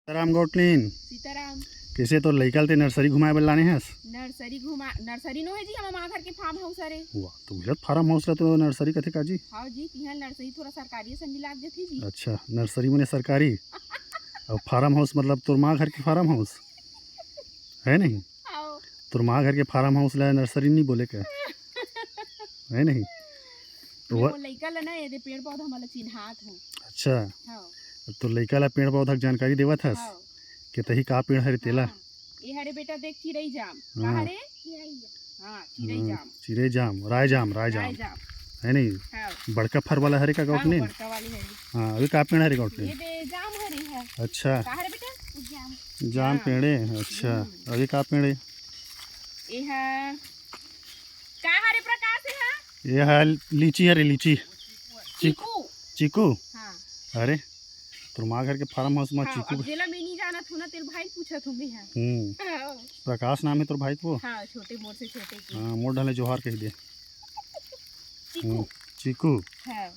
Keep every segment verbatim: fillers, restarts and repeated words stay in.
सीताराम गौटलीन। सीताराम। कइसे तोर लइका ल ते नर्सरी घुमाए बर लाने हस? नर्सरी घुमा, नर्सरी नो हे जी, हमर माँ घर के फार्म हाउस हरे। वाह, तो बुझत फार्म हाउस ला तो नर्सरी कथे का जी? हाँ जी, तिहां नर्सरी थोड़ा सरकारी असन भी लाग जथे जी। अच्छा, नर्सरी मने सरकारी। अउ फार्म हाउस मतलब तोर माँ घर के फार्म हाउस, है नहीं? हाँ। तोर माँ घर के फार्म हाउस ला नर्सरी नहीं बोले का? है नहीं? तो मैं वो वो लइका ला ना, ये दे पेड़ पौधा मन ला चिन्हात हूँ। अच्छा। हाँ। तो लइका ला पेड़ पौधा के जानकारी देवत हस हाँ। कि तही का पेड़ हरे तेला? हाँ। ये हरे बेटा, देख, चिरई जाम। का हाँ। हरे? हाँ, चिरई हम्म, जाम। चिरई जाम, राय जाम, राय जाम। राय जाम। है नहीं? हाँ। बड़का फर वाला हरे का हाँ, गौटलीन? बड़का वाली हरे। हाँ, अभी का पेड़ हरे गौटलीन? ये दे जाम हरे है। अच्छा। का हरे बेटा? जाम। जाम जाम। पेड़े, अच्छा। हम्म। अभी का पेड़े? ये हा, का हरे प्रकाश, ये हा? ये हा लीची हरे, लीची। चीकू। चीकू? हाँ। अरे, तोर माँ घर के फार्म हाउस में हाँ, चीकू। अब जेला मैं नहीं जानत हूँ ना, तेरे भाई पूछत हूँ मैं, हाँ। हम्म। हाँ। प्रकाश नाम है तोर भाई को? हाँ, छोटे, मोर से छोटे के। हाँ, मोर ढले जोहार कह दे। चीकू। हम्म, चीकू। हाँ।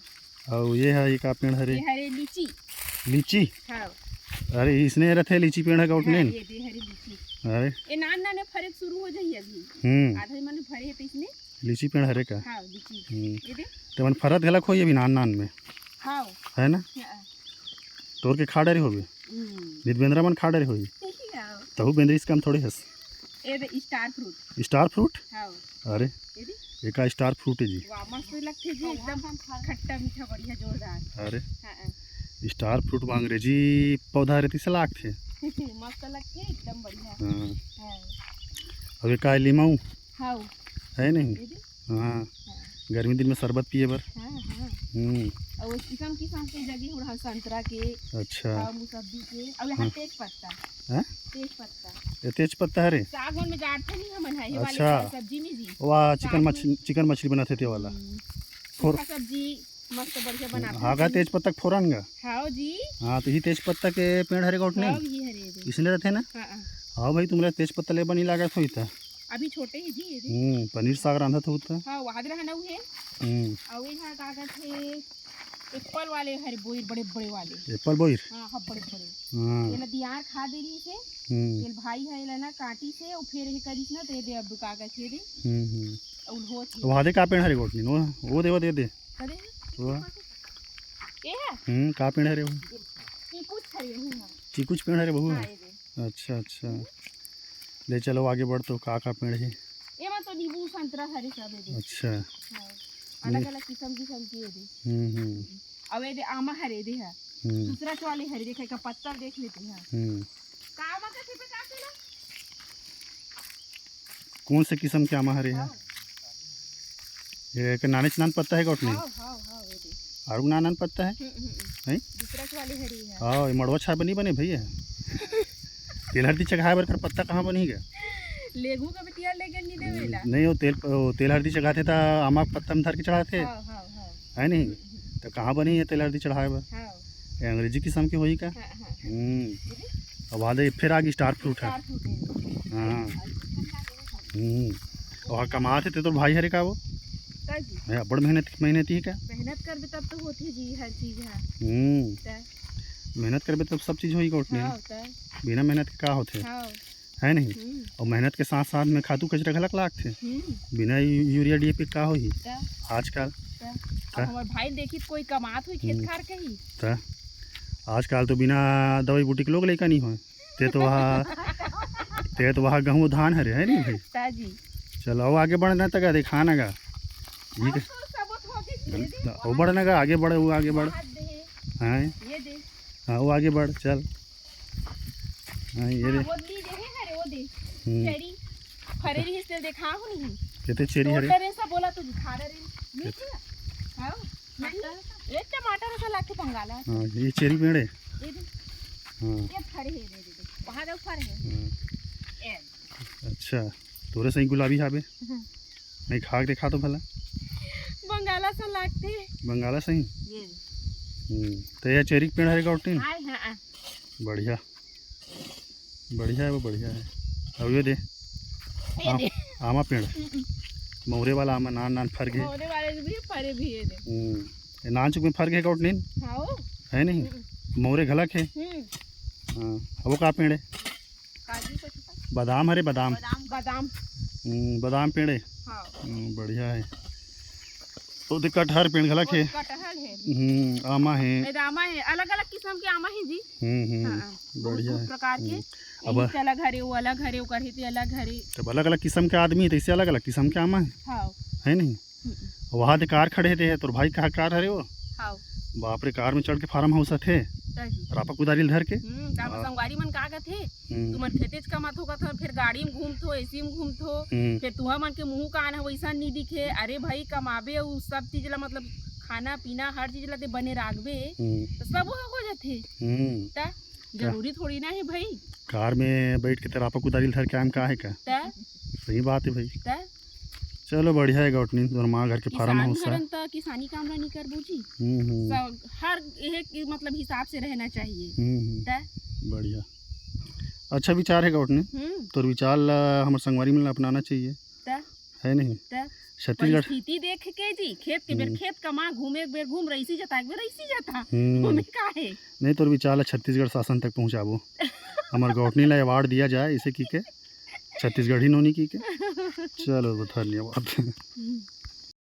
अउ ये है, ये का पेड़ हरे? ये हरे लीची। लीची? हाँ। अरे, इसने रथे लीची पेड़ है गौटलीन? हाँ, ये दे हरे लीची। अरे। ये नान नान में फरे शुरू हो जाई अभी। हम्म। आधा ही मन फरे है तो इसने। लीची पेड़ हरे का? हाँ, लीची। हम्म। ये दे। ते मन फरत घलक होई अभी नान नान में। हाँ। है ना? हाँ। तोर के खा डरे होबे। हम्म। नित बेंदरा मन खा डरे होई। हाँ। तहु बेंदरी से कम थोड़ी हस। ये दे star fruit। Star fruit? हाँ। अरे, ये दे। एका star fruit है जी। वाह, मस्त लगथे जी, एकदम खट्टा मीठा, बढ़िया, जोरदार। अरे। हाँ, हाँ। Star fruit में अंग्रेजी पौधा रहती से लागथे। मस्त लगथे, एकदम बढ़िया। हाँ। हाँ। अब एका लीमऊ? हाँ। है नहीं? ये दे। हाँ। हाँ। गर्मी दिन में शरबत पिए बर। हाँ, हाँ। हम्म। अउ किसम किसम के जगी हुड़हा संतरा के, अच्छा। अउ मुसब्बी के, अउ यहाँ हाँ। तेज पत्ता। हैं? तेज पत्ता। ये तेज पत्ता हरे? साग मन में गाड़थे नहीं हमन है, ये वाले अच्छा। सा-, सब्जी में जी। वाह, चिकन साग मछ-, में। चिकन मछली बनाथे ते वाला। हम्म। फोर- सूखा सब्जी मस्त बढ़िया बनाथे हाँ, का हमन। तेज पत्ता के फोरन गा? हाँ जी। हाँ, तो ये तेज पत्ता के पेड़ हरे गौटलीन? हाँ, ये हरे हरे। इसने रहथे ना? हाँ, हाँ। हाँ भाई, तुमला तेज पत्ता लेबा नहीं लागत होई था। अभी छोटे ही जी, ये दे। हम्म, पनीर साग रांधत हो था। हाँ, वहाँ दे रहना हुए। हम्म। अउ यहाँ का कहथे, एप्पल वाले हरे बोइर, बड़े बड़े वाले। एप्पल बोइर? हाँ, हाँ, बड़े बड़े। हाँ। ये ला दियार खा दे रही से, हम्म। ये भाई है ला ना काटी से, और फिर ये करिस ना, तो ये दे अब का कहथे दे। हम्म, हम्म। और होत है। वहाँ दे का पेड़ हरे गौटलीन? वो, वो दे, वो दे दे। अरे, वाह। ये है? हम्म, का पेड़ हरे वो? चीकूच हरे हूँ, हाँ। चीकूच पेड़ हरे बहू हाँ, है? ये दे। अच्छा, अच्छा। ले चलो आगे बढ़ तो का, का पेड़ है? ये में तो नींबू, संतरा हरे सब है दे। अच्छा। हाँ। ये अलग-अलग किस्म, किस्म की है दे। हम्म, हम्म। अब ये दे आमा हरे दे है। हम्म। दूसरा चवाले हरे देखे का पत्ता देख लेते हैं। हम्म। का आमा का सिर्फ का केला? कौन से किस्म के आमा हरे है? हाँ। ये एक नाने नान पत्ता है गौटलीन? हाँ, हाँ, हाँ, वो दे। आरू नान नान पत्ता है? हम्म, हम्म, हम्म। हैं? दूसरा वाले हरी है। हाँ, ये मड़वा छाप नहीं बने भैया। तेल हरदी चघाए बर कर पत्ता कहाँ बनी गा? लेगू का बिटिया लेके नहीं देवेला। नहीं, वो तेल, वो तेल हरदी चघाथे त आमा के पत्ता में धर के चढ़ाथे। हाँ, हाँ, हाँ। है नहीं? हम्म, हम्म। तो कहाँ बनी है तेल हरदी चढ़ाए बर? हाँ। ये अंग्रेजी किस्म के होई का? हाँ, हाँ, हाँ। हम्म। अब आ दे, फिर आगे star fruit है। Star fruit है। हाँ। हम्म। और कमात हे ते तोर भाई हरे का वो? का जी? है, बड़ मेहनत, मेहनती है क्या? मेहनत करबे तब तो होथे जी हर चीज है। हम्म। त? मेहनत करबे तब सब चीज होई गौटलीन। हाँ, त? बिना मेहनत के का होथे? हाँ। है नहीं? हम्म। और मेहनत के साथ साथ में खातू कचरा घलक लागथे। हम्म। बिना यू-, यूरिया डीएपी का होही? त? आजकल। त? त? अब हमार भाई देखी कोई कमात हुई खेत हम्म। खार कही। त? आजकल तो बिना दवाई बूटी के लोग लइका नहीं होय। ते तो वहाँ, ते तो वहाँ गहूँ धान हरे, है नहीं भाई? ताजी। चलो, अब आगे बढ़ना तक दिखा ना गा। ये अब के-, तो सब होके धीरे धीरे अब बढ़ना गा, आगे बढ़, वो आगे बढ़। हाथ दे। हाँ। ये दे। हाँ, वो आगे बढ़, चल। हाँ, ये हाँ, दे। वो ली दे, है, अरे, वो दे। हम्म। चेरी। फरे रही से देखा हो नहीं। कहते चेरी तोड़ हरे। डरे सा बोला तू, खा डरे। मीठी है। हाँ। नहीं, ये टमाटर ऐसा लाके बंगाला। हाँ, ये चेरी पेड़ है। ये दे। हाँ। ये फरे है, दे, दे, दे। वहाँ दे फरे है। हाँ। ए। अच्छा, तोरे सही गुलाबी हावे। हम्म। नहीं, खा के देखा तो भला। बंगाला सा लागथे। बंगाला सही? ये। हम्म, तो ये चेरी के पेड़ हरे गौटलीन? हाय, हाँ, हाँ। बढ़िया। बढ़िया है वो, बढ़िया है। अब ये दे। ये आम-, दे। आमा पेड़। हम्म। मौरे वाला आमा, नान नान फर गे। मौरे वाले भी फरे भी ये दे। हम्म। ये नान चुक में फर गे गौटलीन? हाँ। है नहीं? हम्म। मौरे घलक है। हम्म। हाँ, अब वो का पेड़ हे? काजू का छोटा। बादाम हरे, बादाम। बादाम, बादाम। हम्म, बादाम पेड़ हे। हाँ। हम्म, बढ़िया हे। तो देख, कटहर पेड़ घलक हे। कटहल हे। हम्म, आमा हे। ए, आमा हे, अलग-अलग किस्म के आमा हे जी। हम्म, हम्म, हाँ, बहुत, बढ़िया बहुत हे। प्रकार के। हम्म। अब ये अलग हरे, वो अलग हरे, ओकर हे ते अलग हरे। तब अलग-अलग किस्म के आदमी, तइसे अलग-अलग किस्म के आमा हे। हाँ। हे नहीं? हम्म। वहाँ दे कार खड़े हे ते, तोर भाई कहा कार हरे वो? हाँ। बाप रे, कार में चढ़ के farm house आथे। तही। रापा कुदारी ल धर के। हम्म, तब हाँ। संगवारी मन का कथे? हम्म। तुमन खेतेच कमाथो कथन, फिर गाड़ी में घूमथो, एसी में घूमथो, हम्म। फिर तुहा मन के मुंह कान ह वैसा नी दिखे। अरे भाई, कमाबे अउ सब चीज ला, मतलब खाना पीना हर चीज ला ते बने राखबे, हम्म। तो सब हो, हो जाथे। हम्म। त जरूरी थोड़ी ना हे भाई। कार में बैठ के ते रापा कुदारी ल धर के आम का हे का? त सही बात हे भाई। त चलो, बढ़िया हे गौटनी, तोर माँ घर के farm किसान house हे। हरन त किसानी काम ला नी करबो जी। हम्म, हम्म। सब हर एक, मतलब, हिसाब से रहना चाहिए। हम्म, हम्म। त बढ़िया, अच्छा विचार हे गौटनी। हम्म। तोर विचार ला हमर संगवारी मन ला अपनाना चाहिए। त हे नहीं? त छत्तीसगढ़ परिस्थिति देख के जी, खेत के बेर हम्म। खेत कमा, घूमे के बेर घूम, रईसी जता, एक बेर रईसी जता। हम्म। ओमे का हे? नहीं, तोर विचार ला छत्तीसगढ़ शासन तक पहुँचाबो। हमर गौटनी ला award दिया जाए, इसे की के छत्तीसगढ़ी नोनी की के। चलो, धन्यवाद। हम्म।